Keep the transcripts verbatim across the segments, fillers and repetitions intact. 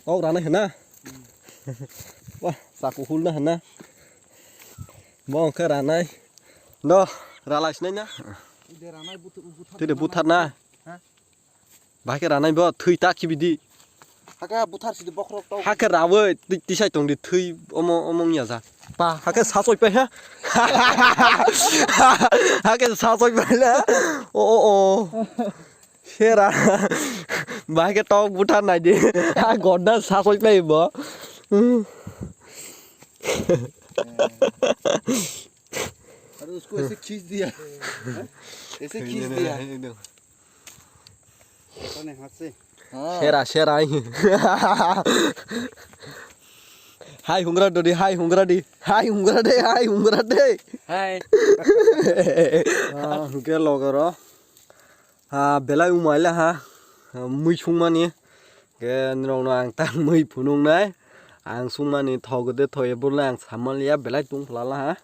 Tok ranai hana. Wah, saku hulna hana. Bo khe ranai. Do, ralai sinai na. Ide ranai buthu-, buthar Tide ranai. Buthar na. Ha? Bahai khe ranai bo, thwi ta khibidi. Hake buthar sidi bokhorok tau. Hake rawi, ti-, tisai tongdi, thwi omo, omo wngya ja. Pa, hake sasoi pai ha. Hake sasoi pai le. O, o, o. Sera. Bahai khe tok buthar naidi. Ha, godda sasoi pai bo. अरे उसको ऐसे खींच दिया। ऐसे खींच दिया। Pone hasse. Sera, sera. Hai hungra dodi, hai hungra di. Hai hungra de, hai hungra de. Hai. Ah, hwnkhe logoro. Ha, belai umaila ha. Mui sungmani. Ke nirokno ang ta mui phunuknai. Ang sungmani thok de thoye burle ang samanliya belai tungphlala ha.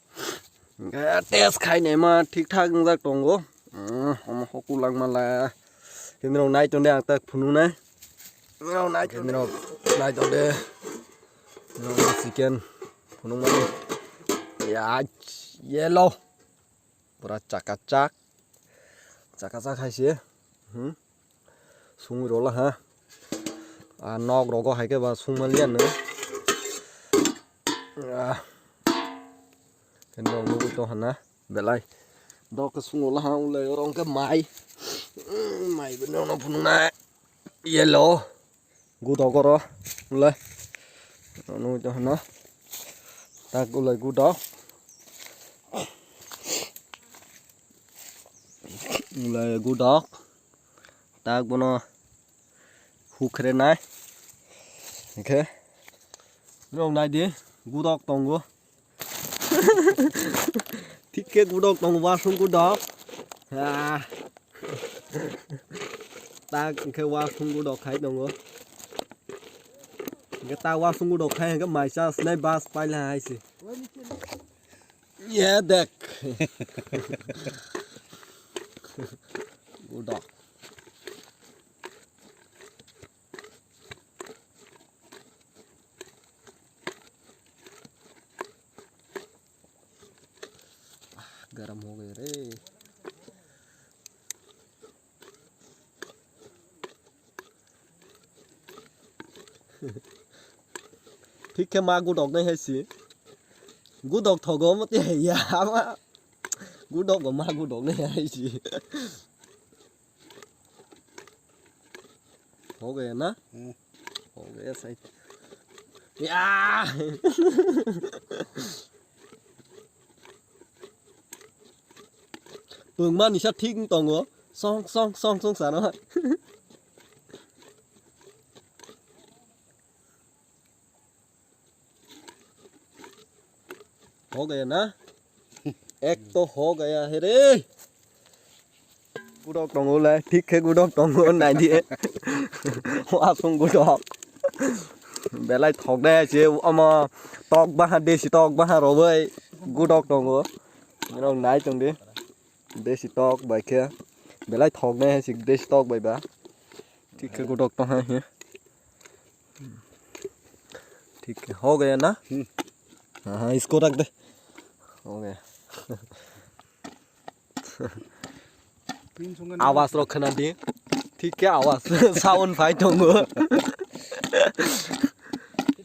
Hwnkhe test khainaima thik thak wngjak tongo. Mm, omo hoku langmala. Khe nirok nai tongde ang tak phunuknai. Nirok nai tongde. Nirok nai tongde. Nirok chicken phunukmani. Ya, yellow. Pura chakachak. Chakachak hai se. Hmm. Sungwi rwla ha. Ah, nok rogo hai khe ba sungmaliya no. Ah. Khe nok nugwi tong hana belai. Dok khe sungwi rwla ha, ulai oro hwnkhe mai. Hmm, mai bo nono phunuknai. Yellow. Gudok oro, le. Nugwi tong hano. Tak ulai gudok. Ulai gudok. Tak bono hukre nai. Hingke. Rok nai di. Gudok tongo. Thik khe gudok tongo, wasung gudok. Ah. Tak hwnkhe wasung gudok khai tongo. Hwnkhe ta wasung gudok khai hwnkhe mai cha sinai bus paila hai se. Ye dek. Gudok. Ah, garam ho gaya re. Thik khe ma gudok nai hai si. Gudok thogo mati ya ma. Gudok go ma gudok nai hai si. Ho gaya na? Hmm. Ho gaya sai. Ya! Pungma nisa thik wng tongo. Song, song, song, song, sano. Ho gaya na? Ek to ho gaya hai re. Gudok tongo le, thik khe gudok tongo, nai di. Wasung gudok. Belai thok de, je omo tok baha, desi tok baha rwbai gudok tongo. Nirok nai tong di. Desi tok bai khe. Belai thok de, si desi tok bai ba. Thik khe gudok tong hai he. ठीक है, हो गया ना? हम्म। हाँ, हाँ, इसको रख दे। हो गया। आवाज रखना दी। ठीक है, आवाज। Sound fight होंगे।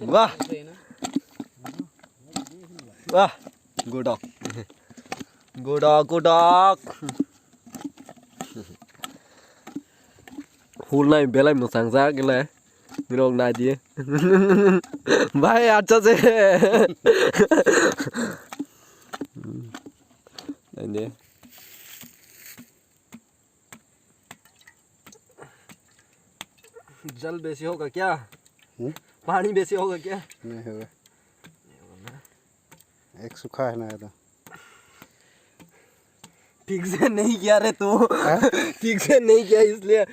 वाह। वाह। Gudok. Gudok, gudok. Hulnai belai mwchang jak le. Nirok nai di. Bhai, acha se. Nai di. जल बेसी होगा क्या? हम्म? पानी बेसी होगा क्या? नहीं होगा। नहीं होगा ना? एक सूखा है ना ये तो। ठीक से नहीं किया रे तू। हाँ? ठीक से नहीं किया इसलिए।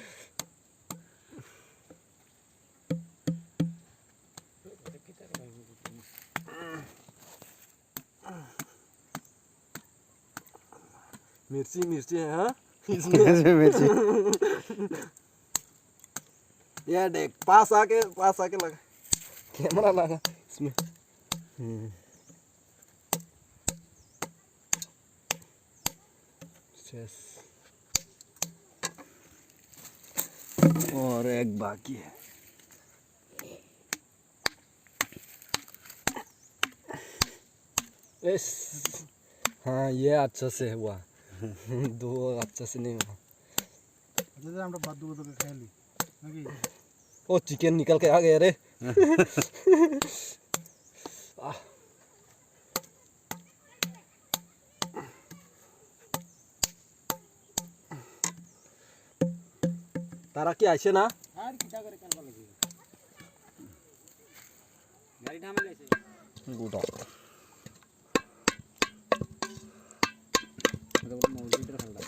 मिर्ची, मिर्ची है, हाँ? इसमें। मिर्ची। ये देख, पास आके, पास आके लगा। Camera laga. Isme. Hmm. Ses. और एक बाकी है। Yes. हाँ, ये अच्छा से हुआ। दो अच्छा से नहीं हुआ। अच्छा, तो हम लोग बात दो दो के खेल ली। नहीं। ओ, चिकन निकल के आ गया रे। आह। তারা কি আইছে না? গাড়ি ঢামে গেছে। গুড। এটা বলে মসজিদের হালদা।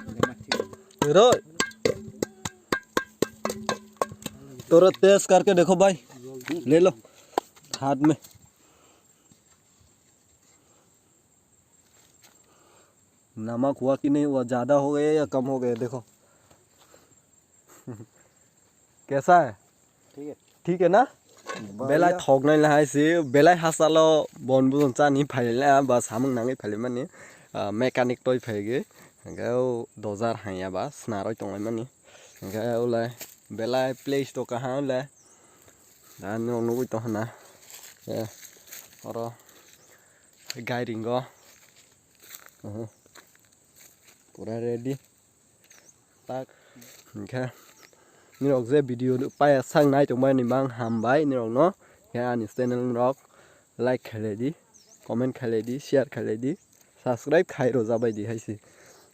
এটা আমার ঠিক আছে। रो। थोड़ा टेस्ट करके देखो भाई, ले लो हाथ में। नमक हुआ कि नहीं हुआ, ज्यादा हो गया या कम हो गया, देखो। कैसा है? ठीक है। ठीक है ना? Belai thoknai lahai si, belai hasalo bon bujong chani phailai, ba samung nangwi phailai mani, ah, mechanic toi phaigwi, hwnkhe o dojar hanya ba snarwi tonglaimani, hwnkhe ulai belai place to kaham ulai, da norok nugwi tongkha na, eh, oro gairingo, mhm, pura ready. Tak. Hwnkhe nirok je video paya sak nai tongmani mang hambai nirokno. Khe ani channel rok like khailai di, comment khailai di, share khailai di, subscribe khai rwjabai di hai se.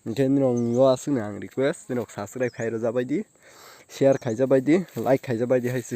Hwnkhe nirok ni o aswkno ang request, nirok subscribe khai rwjabai di, share khaijabai di, like khaijabai di hai se.